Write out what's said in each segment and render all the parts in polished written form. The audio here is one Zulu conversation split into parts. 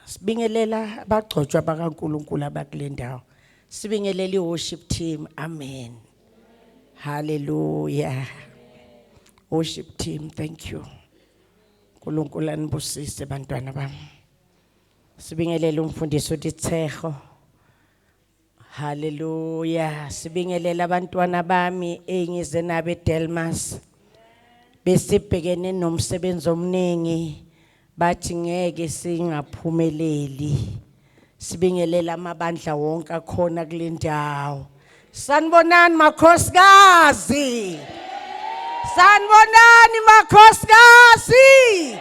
Sibingelela abagcotshwa bakaNkuluNkulu abakule ndawo. Sibingelela i-worship team. Amen. Hallelujah. Worship team, thank you. uNkulunkulu anibusise bantwana bami. Sibingelela umfundisi uDitsego. Hallelujah. Sibingelela abantwana bami engize nabo eDelmas. Besibhekene nomsebenzi omningi bathi ngeke singaphumeleli. Sibingelela amabandla wonke akhona kule ndawo. Sanibonani makhosikazi. Sanibonani makhosikazi.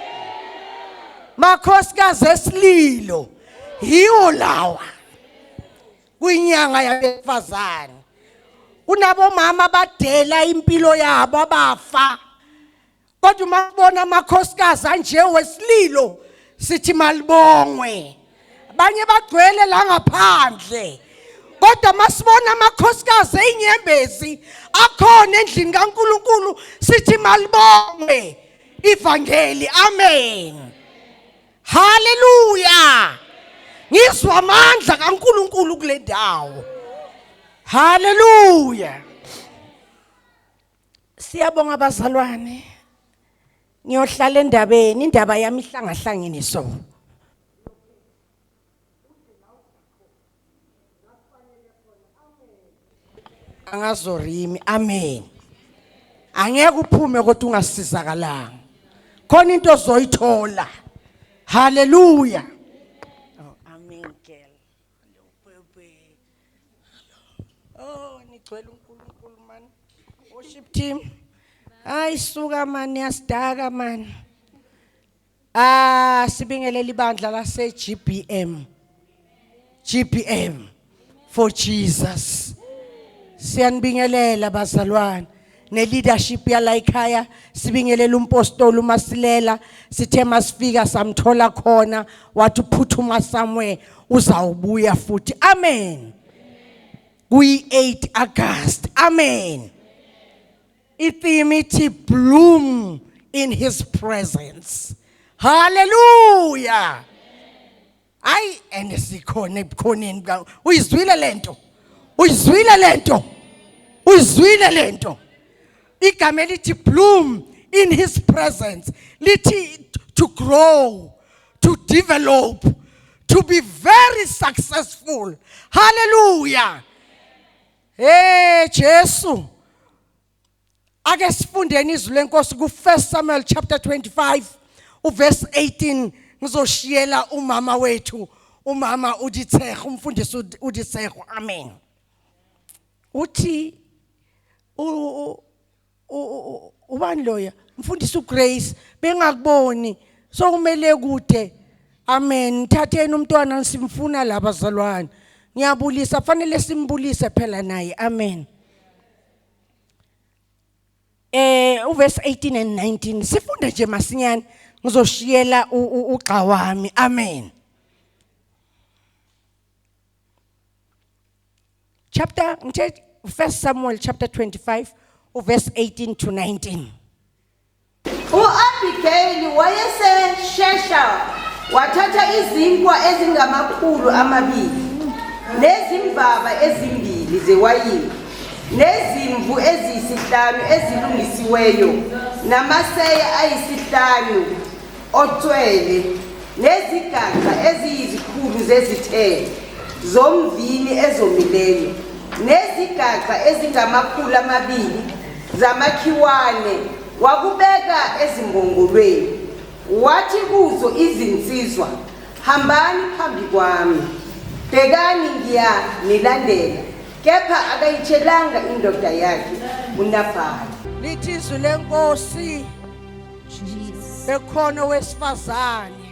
Makhosikazi esililo. Yiwo lawa. Kwinyanga yabefazane. Kunabomama abadela impilo yabo abafa. Kodwa uma kubona amakhosikazi anje wesililo sithi malibongwe. Abanye bagcwele la ngaphandle. Kodwa masibona amakhosikazi ezinyembezi akhona endlini kaNkuluNkulu sithi malibongwe ivangeli. Amen. Haleluya. Ngizwa amandla kaNkuluNkulu kule ndawo. Haleluya. Siyabonga bazalwane. Ngiyohlala endabeni, indaba yami ihlangahlangene so. Angazorimi, amen. Angeke uphume kodwa ungasizakalanga. Khona into ozoyithola. Hallelujah. Oh, amen girl. Oh, nigcwele uNkulunkulu man. Worship team. Hayi suka man yasidaka man. Ah sibingelela ibandla lase GBM. GBM for Jesus. Siyanibingelela bazalwane. Ne-leadership yala ekhaya sibingelela umpostoli uMasilela sithe masifika samthola khona wathi uphuthuma somewhere uzawubuya futhi amen kuyi-8 August amen itheme ithi bloom in his presence hallelujah Hayi and sikhona ebukhoneni buka uyizwile lento. Uyizwile lento. Uyizwile lento. Igama elithi bloom in his presence lithi to grow, to develop, to be very successful. Hallelujah. Hey Jesu. Ake sifundeni izwi lenkosi ku 1 Samuel chapter 25 uverse 18 ngizoshiyela umama wethu umama uDitsego umfundisi uDitsego amen uthi ubani loya mfundisi uGrace bengakuboni sokumele kude amen thatheni umntwana simfuna laba zalwane ngiyabulisa fanele simbulise phela naye amen Eh uverse 18 and 19 sifunde nje masinyane ngizoshiyela ugxa wami amen Chapter ngithe 1 Samuel chapter 25 uverse 18 to 19 U-Abigayili wayeseshesha wathatha izinkwa ezingamakhulu amabili nezimbaba ezimbili zewayini nezimvu eziyisihlanu ezilungisiweyo namaseya ayisihlanu otshwele nezigaxa eziyizikhulu zezithelo zomvini ezomileyo nezigaxa ezingamakhulu amabili zamakhiwane wakubeka ezimbongolweni wathi kuzo izinsizwa hambani phambi kwami bhekani ngiyanilandela kepha akayitshelanga indoda yakhe uNabhali lithi izwi lenkosi bekhona owesifazane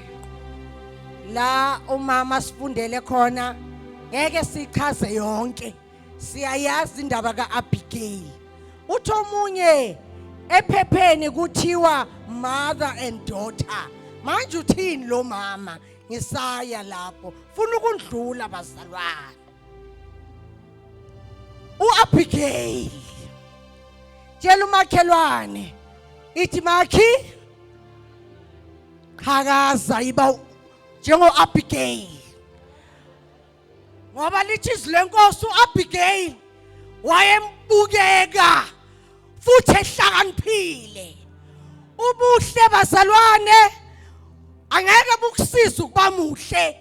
la umama sifundele khona ngeke sichaze yonke siyayazi indaba kaAbigail uthi omunye ephepheni kuthiwa mother and daughter manje uthini lo mama ngisaya lapho funa ukundlula bazalwane uAbigail tshela umakhelwane ithi makhi qhakaza iba njengo-Abigail, ngoba lithi izwi lenkosi u-Abigail wayembukeka futhi ehlakaniphile. Ubuhle bazalwane angeke bukusize ukuba muhle,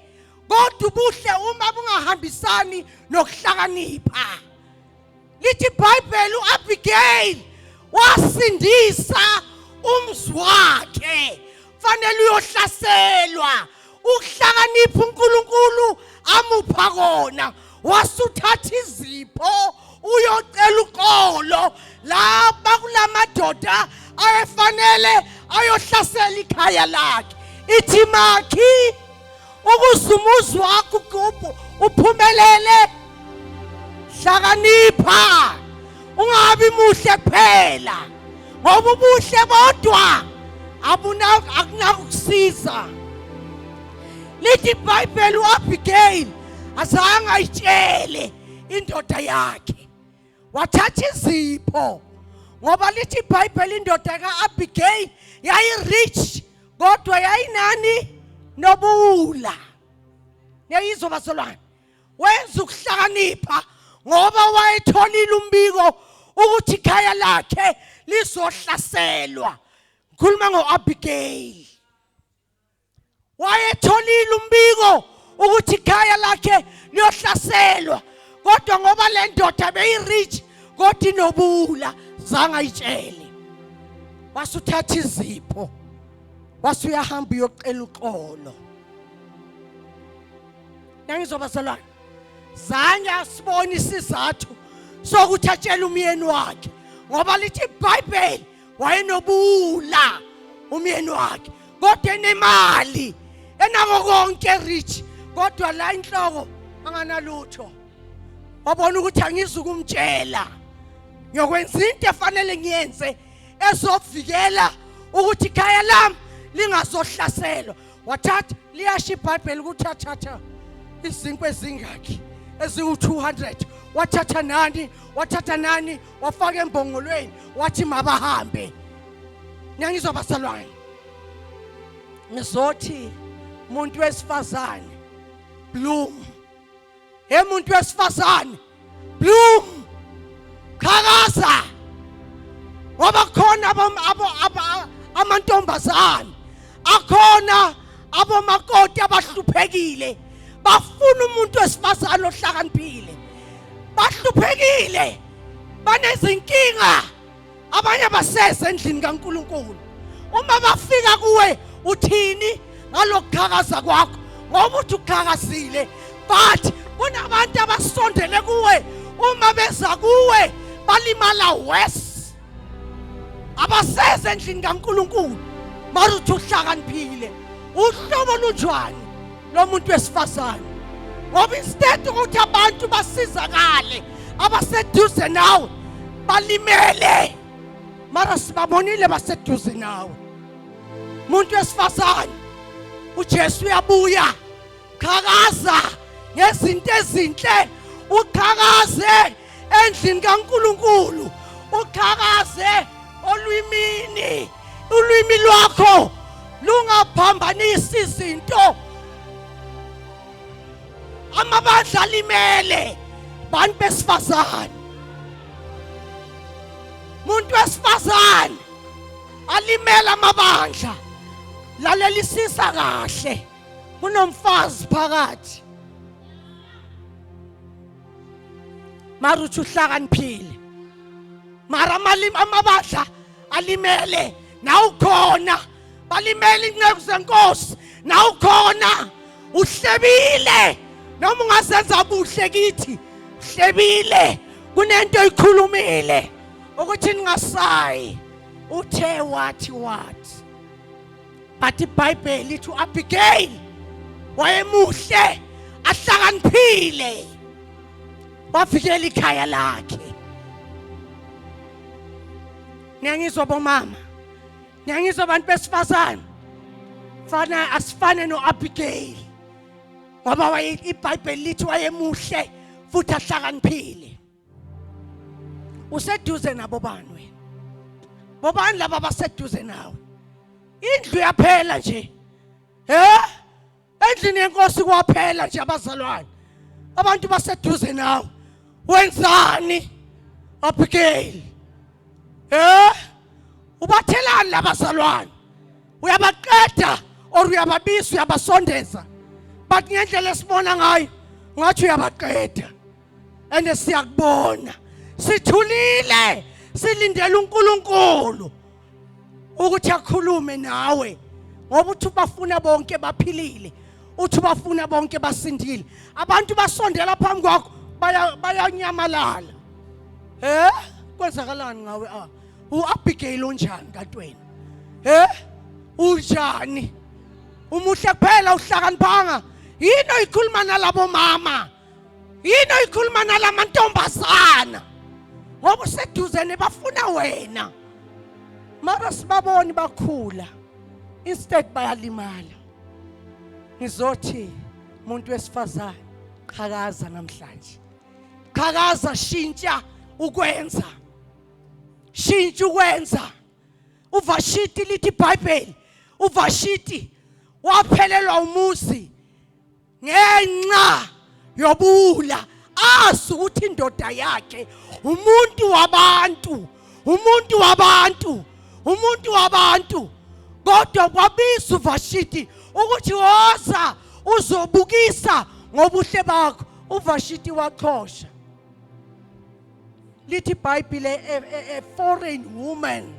kodwa ubuhle uma bungahambisani nokuhlakanipha. Lithi iBhayibheli uAbigail wasindisa umzi wakhe. Fanele uyohlaselwa ukuhlakanipha uNkulunkulu amupha kona, wasuthatha izipho uyocela uxolo laba kulamadoda ayefanele ayohlasela ikhaya lakhe. Ithi makhi ukuze umuzi wakho uphumelele, hlakanipha, ungabi muhle kuphela, ngoba ubuhle bodwa akunakukusiza. Lithi iBhayibheli uAbigail azange ayitshele indoda yakhe, wathatha izipho, ngoba lithi iBhayibheli indoda kaAbigail yayi-rich kodwa yayinani nobuwula. Niyayizwa bazalwane? Wenza ukuhlakanipha ngoba wayetholile umbiko ukuthi ikhaya lakhe lizohlaselwa. Ngikhuluma ngo-Abigail. Wayetholile umbiko ukuthi ikhaya lakhe liyohlaselwa, kodwa ngoba le ndoda beyi-rich kodwa inobuwula, zange ayitshele. Wasuthatha izipho, wasuyahamba uyocela uxolo. Nangizwa bazalwane, zange asibone isizathu sokuthi atshele umyeni wakhe, ngoba lithi iBhayibheli wayenobuwula umyeni wakhe, kodwa enemali, enako konke, rich, kodwa la inhloko anganalutho. Wabona ukuthi angizukumtshela, ngiyokwenza into efanele ngiyenze ezovikela ukuthi ikhaya lami lingazohlaselwa. Wathatha, liyasho iBhayibheli ukuthi athatha izinkwa ezingaki, eziwu-200, wathatha nani, wathatha nani, wafaka embongolweni, wathi mabahambe. Niyangizwa bazalwane? Ngizothi muntu wesifazane bloom, he muntu wesifazane bloom, qhakaza, ngoba khona amantombazane akhona, abomakoti abahluphekile, bafuna umuntu wesifazane ohlakaniphile. Bahluphekile, banezinkinga, abanye basese endlini kaNkuluNkulu. Uma bafika kuwe uthini ngalokuqhakaza kwakho? Ngoba uthi uqhakazile, but kunabantu abasondele kuwe, uma beza kuwe balimala worse, abaseze endlini kaNkuluNkulu. Mara uthi uhlakaniphile, uhlobo lunjani lomuntu wesifazane? Ngoba instead ukuthi abantu basizakale abaseduze nawe balimele, mara sibabonile baseduze nawe. Muntu wesifazane, uJesu uyabuya, qhakaza ngezinto ezinhle, uqhakaze endlini kaNkuluNkulu, uqhakaze olwimini, ulwimi lwakho lungaphambanisi izinto. Amabandla alimele bantu besifazane, muntu wesifazane alimele amabandla. Lalelisisa kahle, kunomfazi phakathi, mara uthi uhlakaniphile, mara amabandla alimele nawukhona, balimele inceku zenkosi nawukhona. Uhlebile, noma ungazenza buhle kithi, uhlebile, kunento oyikhulumile ukuthi ningasayi, uthe wathi wathi. But iBhayibheli lithi uAbigail wayemuhle ahlakaniphile, wavikela ikhaya lakhe. Niyangizwa bomama? Niyangizwa abantu besifazane? Fana asifane noAbigail, ngoba waye iBhayibheli lithi wayemuhle futhi ahlakaniphile. Useduze nabo bani wena? Bobani laba baseduze nawe? Indlu yaphela nje, eh. Endlini yenkosi kwaphela nje abazalwane. Abantu baseduze nawe. Wenzani? Abigail. Eh? Ubathelani labazalwane? Uyabaqeda or uyababiza uyabasondeza? But ngendlela esibona ngayo ngathi uyabaqeda. And siyakubona. Sithulile silindele uNkulunkulu ukuthi akhulume nawe ngoba uthi bafuna bonke baphilile uthi bafuna bonke basindile abantu basondela phambi kwakho bayanyamalala eh kwenzakalani ngawe ah uAbigail unjani kanti wena eh unjani umuhle kuphela uhlakaniphanga yini oyikhuluma nalabo mama yini oyikhuluma nalamantombazana ngoba useduze nebafuna wena mara sibaboni bakhula instead bayalimala ngizothi umuntu wesifazane qhakaza namhlanje qhakaza shintsha ukwenza shintsha ukwenza uvashiti lithi iBhayibheli uvashiti waphelelwa umuzi ngenxa yobuwula azi ukuthi indoda yakhe umuntu wabantu umuntu wabantu umuntu wabantu kodwa kwabiza uVashiti ukuthi woza uzobukisa ngobuhle bakho uVashiti waxhosha lithi iBhayibhile a foreign woman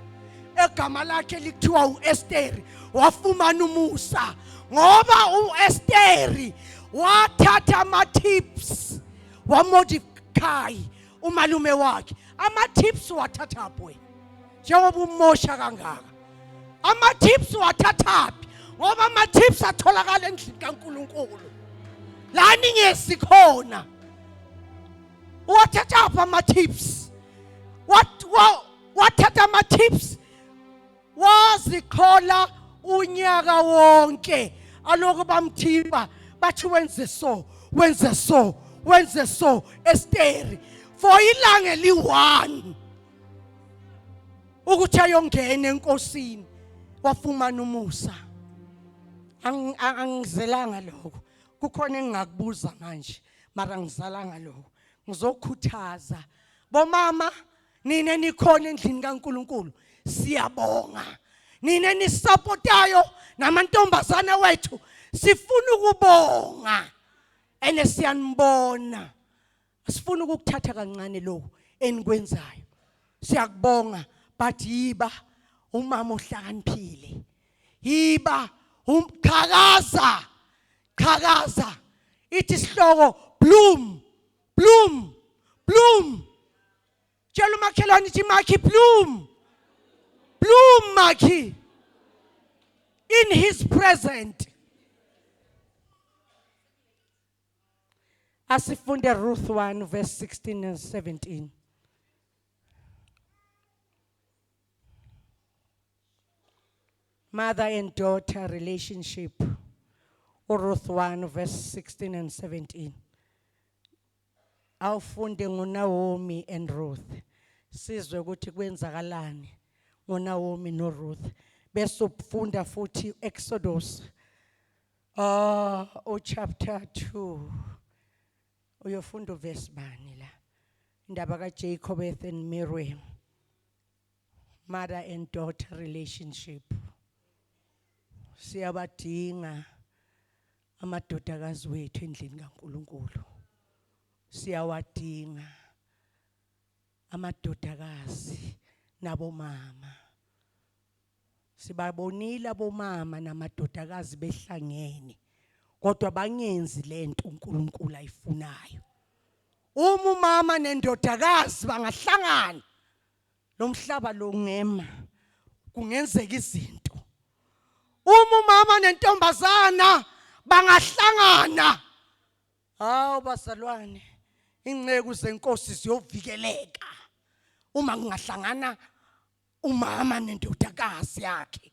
egama lakhe likuthiwa uEsteri wafumana umusa ngoba uEsteri wathatha ama tips waMordecai umalume wakhe ama tips wathatha phi njengoba umosha kangaka ama tips wathathaphi ngoba ama tips atholakala endlini kaNkuluNkulu la ningezi khona wathatha ama-tips wathatha ama-tips wazikhola unyaka wonke alokhu bamthipa bathi wenze so wenze so wenze so Esteri for ilanga eli-one ukuthi ayongena enkosini wafumana umusa angizelanga lokho kukhona engingakubuza manje mara ngizalanga lokho ngizokhuthaza bomama nina nikhona endlini kaNkuluNkulu siyabonga nina nisupportayo namantombazana wethu sifuna ukubonga ene siyanibona asifuni ukukuthatha kancane lokhu enikwenzayo siyakubonga but yiba umama ohlakaniphile yiba umqhakaza qhakaza ithi isihloko bloom bloom bloom tshela umakhelwane ithi makhi bloom bloom makhi in his present asifunde Ruth 1 verse 16 and 17 mother and daughter relationship uRuth 1 verse 16 and 17 awufunde ngoNaomi and Ruth sizwe ukuthi kwenzakalani ngoNaomi noRuth bese ufunda futhi Exodus o chapter 2 uyofunda uverse bani la indaba kaJacob and Miriam mother and daughter relationship siyabadinga amadodakazi wethu endlini kaNkuluNkulu siyawadinga amadodakazi nabomama sibabonile abomama namadodakazi behlangene kodwa bangenzi lento uNkulunkulu ayifunayo uma umama nendodakazi bangahlangana lo mhlaba lo ungema kungenzeka izinto uma umama nentombazana bangahlangana hawu bazalwane inceku zenkosi ziyovikeleka uma kungahlangana umama nendodakazi yakhe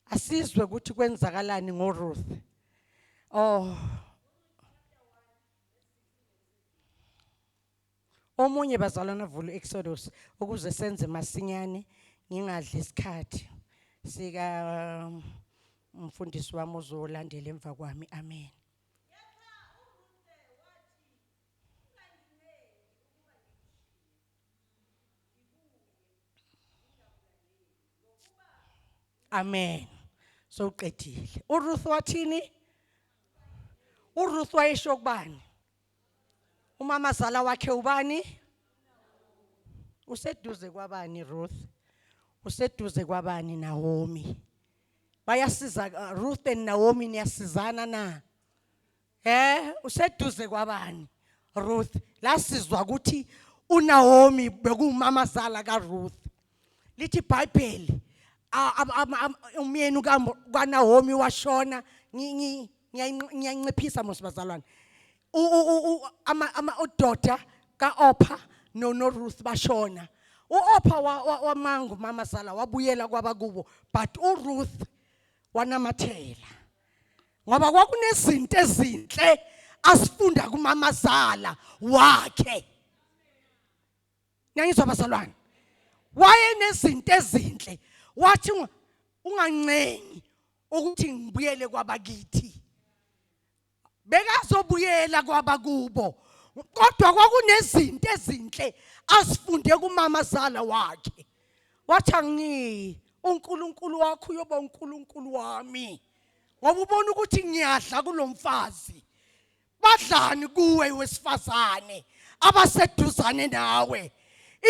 asizwe ukuthi kwenzakalani ngoRuth oh omunye bazalwana vula Exodus ukuze senze masinyane ngingadli isikhathi sika Umfundisi wami uzolandela emva kwami. Amen. Amen. Sowuqedile. URuth wathini? URuth wayesho kubani? Umama zala wakhe ubani? Useduze kwabani Ruth? Useduze kwabani Naomi? Bayasiza Ruth and Naomi niyasizana na? Useduze kwabani Ruth? Lasizwa ukuthi uNaomi bekuwumama zala kaRuth. Lithi iBhayibheli umyeni kaNaomi washona. Ngiyanciphisa mos bazalwane. Ama udoda kaOpha no Ruth bashona. UOpha wamanga umama zala, wabuyela kwabakubo, but uRuth wanamathela ngoba kwakunezinto ezinhle asifunda kumamazala wakhe. Ngiyangizwa bazalwane? Wayenezinto ezinhle, wathi ungancengi ukuthi ngibuyele kwabakithi. Bekazobuyela kwabakubo, kodwa kwakunezinto ezinhle asifunde kumamazala wakhe. Wathi angiyi, uNkulunkulu wakho uyoba uNkulunkulu wami, ngoba ubona ukuthi ngiyadla kulomfazi. Badlani kuwe wesifazane abaseduzane nawe?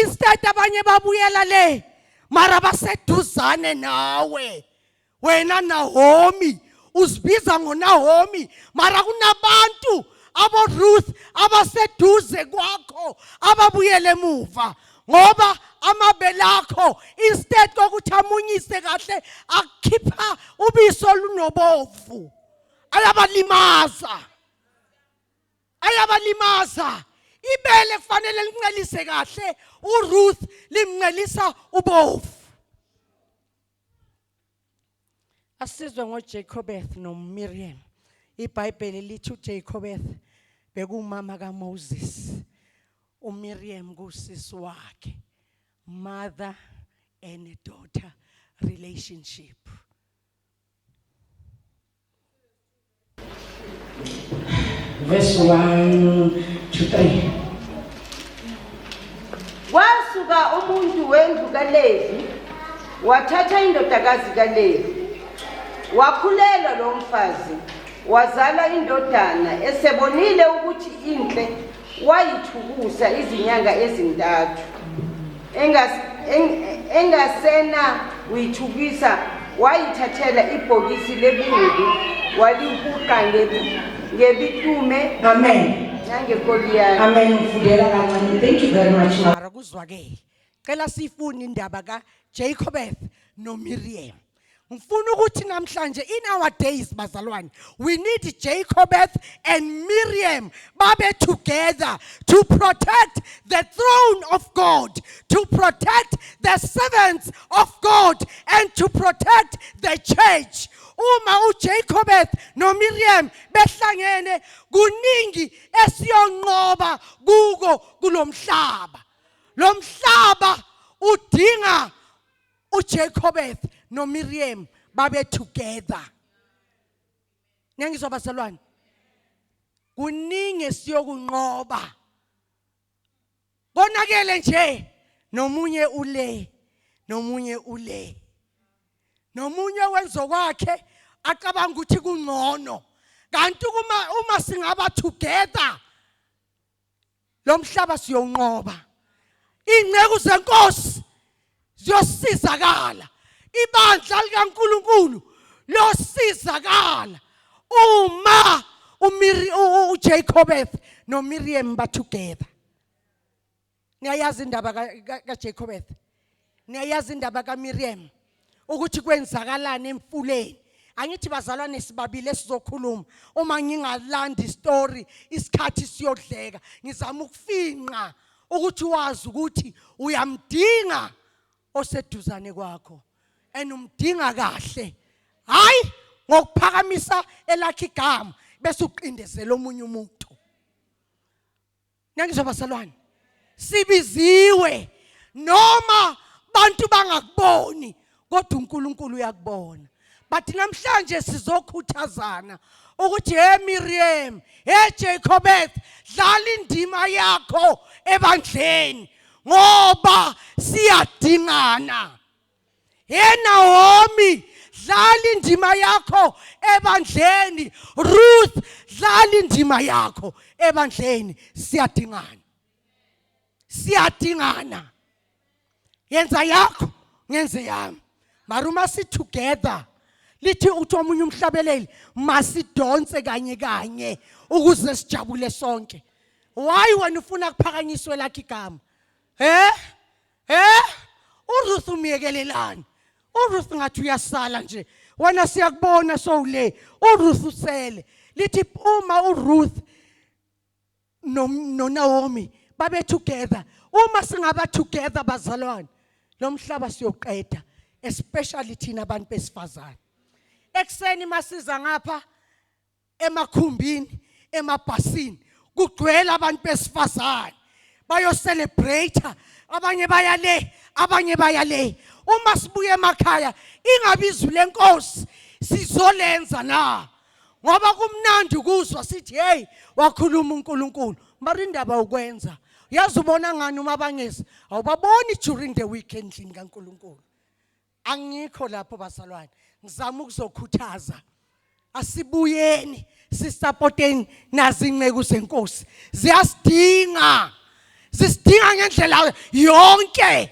Instead abanye babuyela le, mara baseduzane nawe. Wena Naomi uzibiza ngoNaomi, mara kunabantu abo Ruth abaseduze kwakho ababuyele emuva, ngoba amabele akho instead kokuthi amunyise kahle akukhipha ubisi olunobovu. Ayabalimaza, ayabalimaza. Ibele kufanele lincelise kahle, uRuth limncelisa ubovu. Asizwe ngoJacobeth noMiriam. IBhayibheli lithi uJacobeth bekumama kaMoses, uMiriam kusisi wakhe. Mother and daughter relationship. Verse 1 to 3. Kwasuka umuntu wendlu kaLevi wathatha indodakazi kaLevi. Wakhulelwa lo mfazi, wazala indodana. Esebonile ukuthi inhle, wayithukusa izinyanga ezintathu. Engasena kuyithukisa, wayithathela ibhokisi lebungu, walihuqa ngebitume. Amen. Nangekoliyane. Amen. Ngifundela kancane. Thank you very much. Mara kuzwakele. Cela sifune indaba kaJacobeth noMiriam. Ngifuna ukuthi namhlanje in our days bazalwane, we need Jacobeth and Miriam babe together to protect the throne of God, to protect the servants of God and to protect the church. Uma uJacobeth noMiriam behlangene, kuningi esiyonqoba kuko kulomhlaba. Lo mhlaba udinga uJacobeth noMiriam babe together. Niyangizwa bazalwane? Kuningi esiyokunqoba. Konakele nje nomunye ule, nomunye ule, nomunye wenzo kwakhe acabanga ukuthi kungcono, kanti uma singaba together lo mhlaba siyonqoba. Ingceku zenkosi ziyosizakala, ibandla likaNkuluNkulu liyosizakala uma uMiri uJacobeth noMiriam ba together. Niyayazi indaba kaJacobeth, niyayazi indaba kaMiriam, ukuthi kwenzakalani emfuleni. Angithi bazalwane sibabili esizokhuluma. Uma ngingalanda istory isikhathi siyodleka. Ngizama ukufinqa ukuthi wazi ukuthi uyamdinga oseduzane kwakho, and umdinga kahle, hayi ngokuphakamisa elakhe igama bese uqindezela omunye umuntu. Niyangizwa bazalwane? Sibiziwe, noma bantu bangakuboni, kodwa uNkulunkulu uyakubona. But namhlanje sizokhuthazana ukuthi hey Miriam, hey Jacobeth, dlala indima yakho ebandleni ngoba siyadingana. Hey Naomi, dlala indima yakho ebandleni. Ruth, dlala indima yakho ebandleni, siyadingana. Siyadingana. Yenza yakho, ngenze yami. Mara uma si together lithi uthi omunye umhlabeleli masidonse kanye kanye ukuze sijabule sonke. Why wena ufuna kuphakanyiswe lakhe igama? Eh? Eh? URuth umiyekelelani? URuth ngathi uyasala nje. Wena siyakubona sowule. URuth usele. Lithi uma uRuth no noNaomi babe together. Uma singaba together bazalwane, lo mhlaba siyoqeda, especially thina abantu besifazane. Ekseni masiza ngapha emakhumbini, emabhasini, kugcwele abantu besifazane bayo-celebrate, abanye baya le, abanye baya le. Uma sibuye emakhaya ingabe izwi lenkosi sizolenza na? Ngoba kumnandi ukuzwa sithi hey wakhuluma uNkulunkulu, mara indaba ukwenza. Yazi ubona ngani uma bangezi? Awubaboni during the weekend endlini kaNkulunkulu. Angikho lapho bazalwane, ngizama ukuzokhuthaza. Asibuyeni sisupporteni nazi inceku zenkosi, ziyasidinga, zisidinga ngendlela yonke.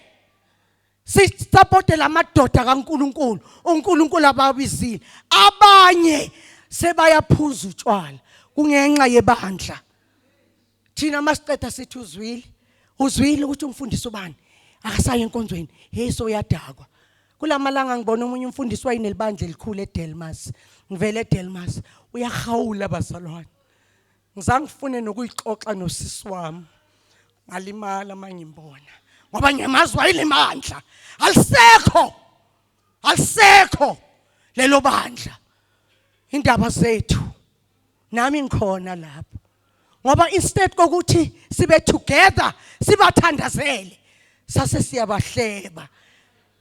Sisupporte lamadoda kaNkuluNkulu, uNkulunkulu ababizile. Abanye sebayaphuza utshwala kungenxa yebandla. Thina masiqeda sithi uzwile, uzwile ukuthi umfundisi ubani akasayi enkonzweni, hey soyadakwa. Kulamalanga ngibona omunye umfundisi wayinelibandla elikhulu eDelmas, ngivele eDelmas, uyahawula bazalwane. Ngizange ngifune nokuyixoxa nosisi wami, ngalimala mangimbona ngoba ngiyamazi wayenemandla. Alisekho, alisekho lelo bandla. Indaba zethu nami ngikhona lapho, ngoba instead kokuthi sibe together sibathandazele, sase siyabahleba,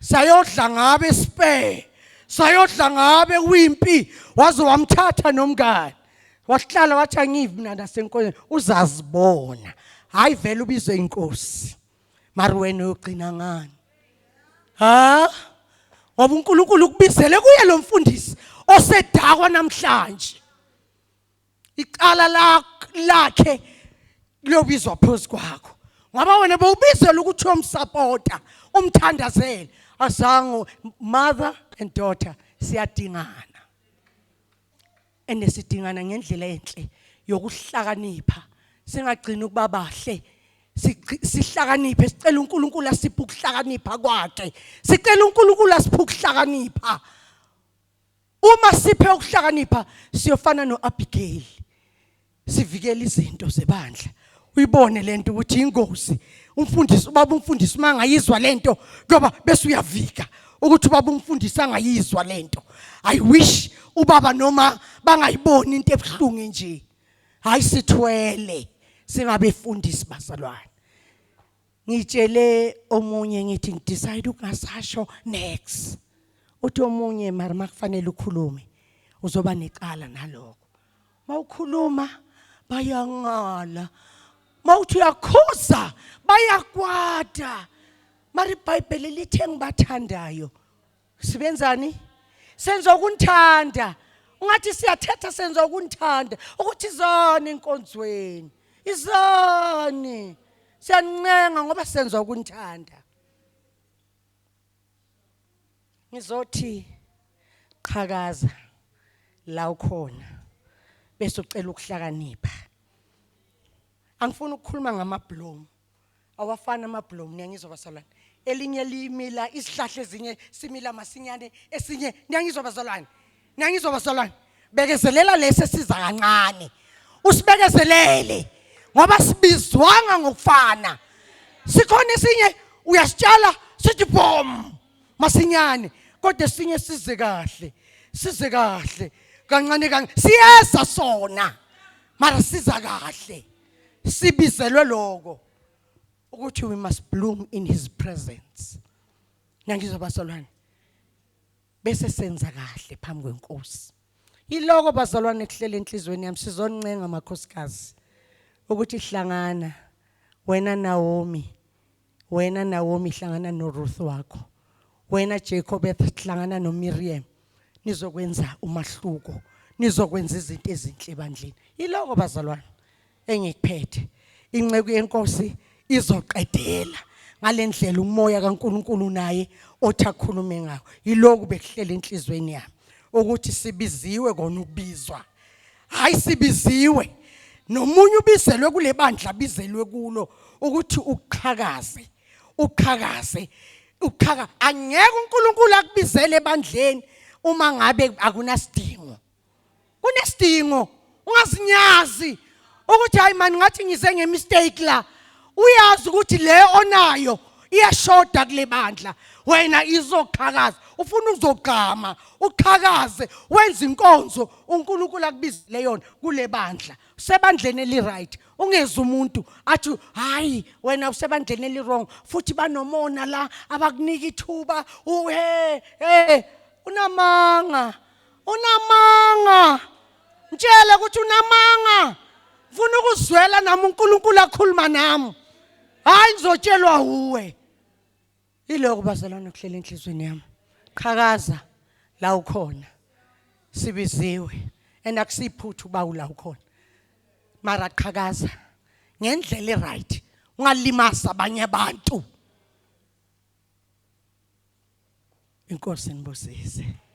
sayodla ngabe spare, sayodla ngabe wimpi, waze wamthatha nomngane wahlala wathi angivi mina nasenkonzweni, uzazibona. Hayi vele ubizwe inkosi, mara wena uyogcina ngani? Ha, ngoba uNkulunkulu ukubizele kuye lo mfundisi osedakwa namhlanje, icala lakhe liyobizwa phezu kwakho, ngoba wena bowubizela ukuthi uyomsupporta, umthandazele. Azange. Mother and daughter siyadingana, and sidingana ngendlela enhle yokuhlakanipha. Singagcini ukuba bahle, sihlakaniphe. Sicela uNkulunkulu asiphe ukuhlakanipha kwakhe, sicela uNkulunkulu asiphe ukuhlakanipha. Uma siphe ukuhlakanipha siyofana noAbigail, sivikela izinto zebandla. Uyibone lento ukuthi ingozi, umfundisi, ubaba umfundisi uma angayizwa lento kuyoba bese uyavika ukuthi ubaba umfundisi angayizwa lento. I wish ubaba noma bangayiboni into ebuhlungu nje. Hayi sithwele singabefundisi bazalwane. Ngitshele omunye ngithi ngidecide ukungasasho next. Uthi omunye mara makufanele ukhulume uzoba necala nalokho. Mawukhuluma bayangala, mawuthi uyakhuza bayakwata. Mara iBhayibheli lithe ngibathandayo sibenzani? Senza ukunithanda. Ungathi siyathetha, senza ukunithanda ukuthi izani enkonzweni, izani, siyancenga ngoba senza ukunithanda. Ngizothi qhakaza la ukhona bese ucela ukuhlakanipha. Angifuni ukukhuluma ngamabloom, awafana amabloom, niyangizwa bazalwane? Elinye limila isihlahla, ezinye simila masinyane, esinye, niyangizwa bazalwane? Niyangizwa bazalwane? Bekezelela lesi esiza kancane, usibekezelele ngoba sibizwanga ngokufana. Sikhona esinye uyasitshala sithi bom masinyane, kodwa esinye size kahle, size kahle kancane kancane, siyeza sona mara siza kahle. Sibizelwe lokho ukuthi we must bloom in his presence. Niyangizwa bazalwane? Bese senza kahle phambi kwenkosi. Yiloko bazalwane kuhlele enhlizweni yami sizoncenga amakhosikazi ukuthi hlangana wena Naomi wena Naomi hlangana noRuth wakho wena Jacob hlangana noMiriam nizokwenza umahluko nizokwenza izinto ezinhle ebandleni yiloko bazalwane engikuphethe inceku yenkosi izoqedela ngalendlela umoya kaNkuluNkulu naye othi akhulume ngawo yiloku bekuhlela enhlizweni yami ukuthi sibiziwe kona ukubizwa hayi sibiziwe nomunye ubizelwe kule bandla bizelwe kulo ukuthi uqhakaze uqhakaze uqhaka angeke uNkulunkulu akubizele ebandleni uma ngabe akunasidingo kunesidingo ungazinyazi ukuthi hayi mani ngathi ngize ngemistake la uyazi ukuthi le onayo iyashoda kule bandla wena izoqhakaza ufuna uzogqama uqhakaze wenza inkonzo uNkulunkulu akubizele yona kule bandla usebandleni eli right ungeza umuntu athi hayi wena usebandleni eli wrong futhi banomona la abakunika ithuba uhe he unamanga Unamanga. Mtshele ukuthi unamanga. Mfuna ukuzwela nami uNkulunkulu akhuluma nami. Hayi ngizotshelwa uwe. Iloko bazalwane kuhlela enhlizweni yami. Qhakaza la ukhona. Sibiziwe. And akusiphuthu uba ula ukhona. Mara qhakaza ngendlela eright. Ungalimaza abanye abantu. Inkosi nibusise.